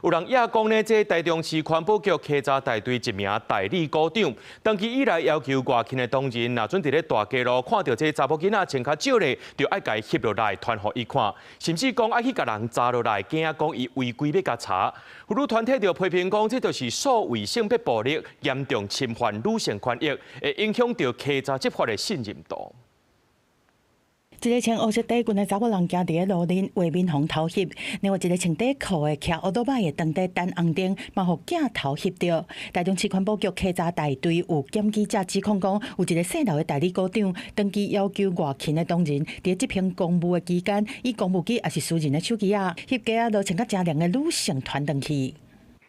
有人也講呢，這台中市環保局稽查大隊一名代理股長，長期以來要求外勤的同仁，若準佇咧大街路看著這查某囡仔穿較少咧，就愛共伊翕落來傳予伊看，甚至講愛去共人查落來，驚講伊違規欲共查。婦女團體就批評講，這就是數位性別暴力，嚴重侵犯女性權益，會影響著稽查執法的信任度。一个穿烏色短裙的查某人行佇咧路面，畫面予偷翕；另外一个穿短褲的騎歐多擺的當地等紅燈，嘛予鏡頭翕著。台中市環保局稽查大隊有檢舉者指控講，有一个姓劉的代理股長，長期要求外勤的同仁，佇執行公務的期間，以公務機抑是私人的手機仔，翕街仔路穿較精靈的女性傳轉去。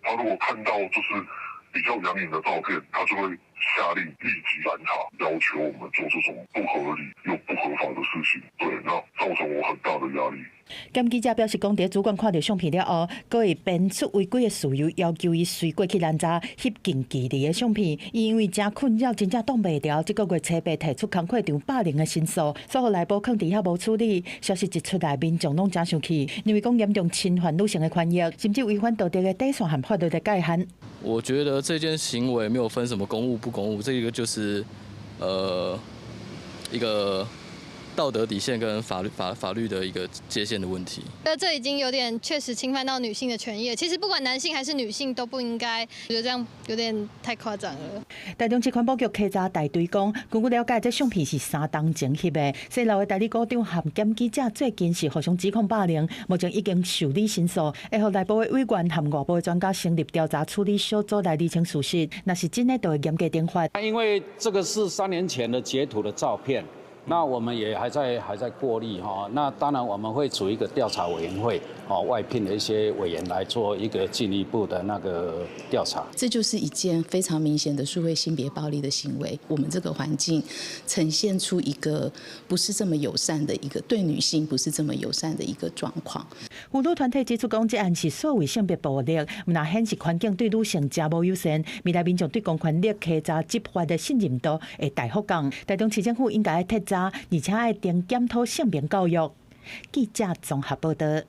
他如果看到就是比較養眼的照片，他就會下令立即攔查，要求我們做這種不合理又不合法的事情，對，那造成我很大的壓力。檢舉者表示，講佇主管看著相片了後，閣會編出違規的事由，要求伊隨過去攔查翕近距離的相片。伊因為誠困擾，真正擋袂牢，這個月初八提出工課場霸凌的申訴，所以內部囥佇遐無處理。消息一出來，民眾攏誠生氣，認為講嚴重侵犯女性的權益，甚至違反道德的底線和法律的界限。我覺得這件行為沒有分什麼公務不公務，這個就是一個道德底線跟法律的一個界限的問題。那這已經有點確實侵犯到女性的權益。其實不管男性還是女性都不應該，我覺得這樣有點太誇張了。台中市環保局稽查大隊講，根據了解，這相片是3冬前翕的。姓劉的代理股長和檢舉者最近是互相指控霸凌，目前已經受理申訴，會予內部的委員和外部的專家成立調查處理小組來釐清事實。若是真的，就會嚴格懲罰。因為這個是3年前的截圖的照片。那我們也還在過濾哈，那當然我們會組一個調查委員會，哦，外聘的一些委員來做一個進一步的那個調查。這就是一件非常明顯的數位性別暴力的行為。我們這個環境呈現出一個不是這麼友善的一個對女性不是這麼友善的一個狀況。婦女團體指出講，這案是數位性別暴力，毋但顯示環境對女性誠無友善，未來民眾對公權力稽查執法的信任度會大幅降。台中市政府應該徹查，而且愛定檢討性平教育。記者綜合報道。